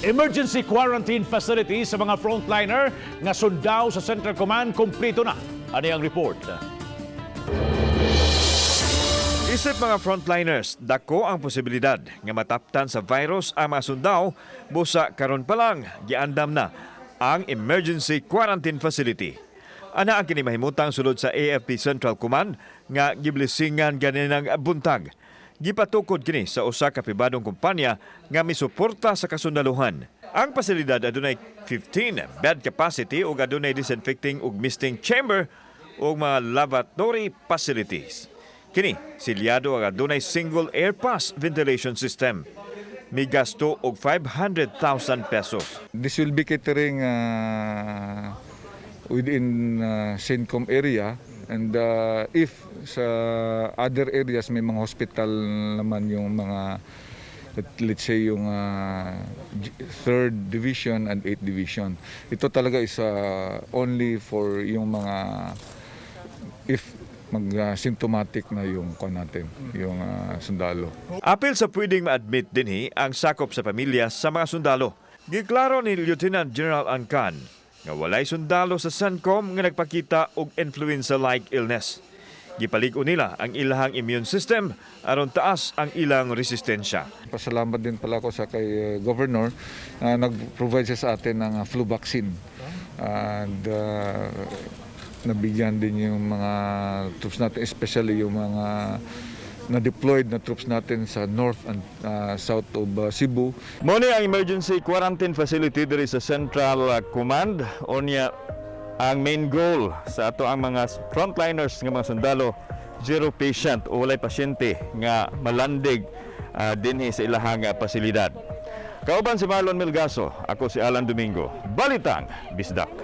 Emergency quarantine facility sa mga frontliner nga sundao sa Central Command kompleto na. Ani ang report. Isip mga frontliners, dako ang posibilidad nga mataptan sa virus ang mga sundao, busa karon pa lang giandam na ang emergency quarantine facility. Ana ang kini mahimutang sulod sa AFP Central Command nga giblisingan ganinang buntag. Gipatukod kini sa usa ka pribadong kumpanya nga misuporta sa kasundaluhan. Ang pasilidad adunay 15 bed capacity ug adunay disinfecting ug misting chamber ug mga lavatory facilities. Kini, silyado ang adunay single air pass ventilation system. Migasto og 500,000 pesos. This will be catering within CENTCOM area and if sa other areas may mga hospital naman, yung mga, let's say, yung third division and eighth division. Ito talaga is only for yung mga if mag symptomatic na yung kon natin, yung sundalo. Apil sa pwedeng ma-admit dinhi ang sakop sa pamilya sa mga sundalo. Giklaro ni Lieutenant General Ancan nga walay sundalo sa CENTCOM nga nagpakita og influenza-like illness. Gipalig-on nila ang ilahang immune system aron taas ang ilang resistensya. Pasalamat din pala ako sa kay Governor na nag-provide siya sa atin ng flu vaccine. And nabigyan din yung mga troops natin, especially yung mga na-deployed na troops natin sa north and south of Cebu. Mao ni ang emergency quarantine facility diri sa Central Command. Unya ang main goal sa ato ang mga frontliners nga mga sundalo, zero patient o walay pasyente nga malandig dinhi sa ilahang pasilidad. Kauban si Marlon Melgaso, ako si Alan Domingo. Balitang Bisdak.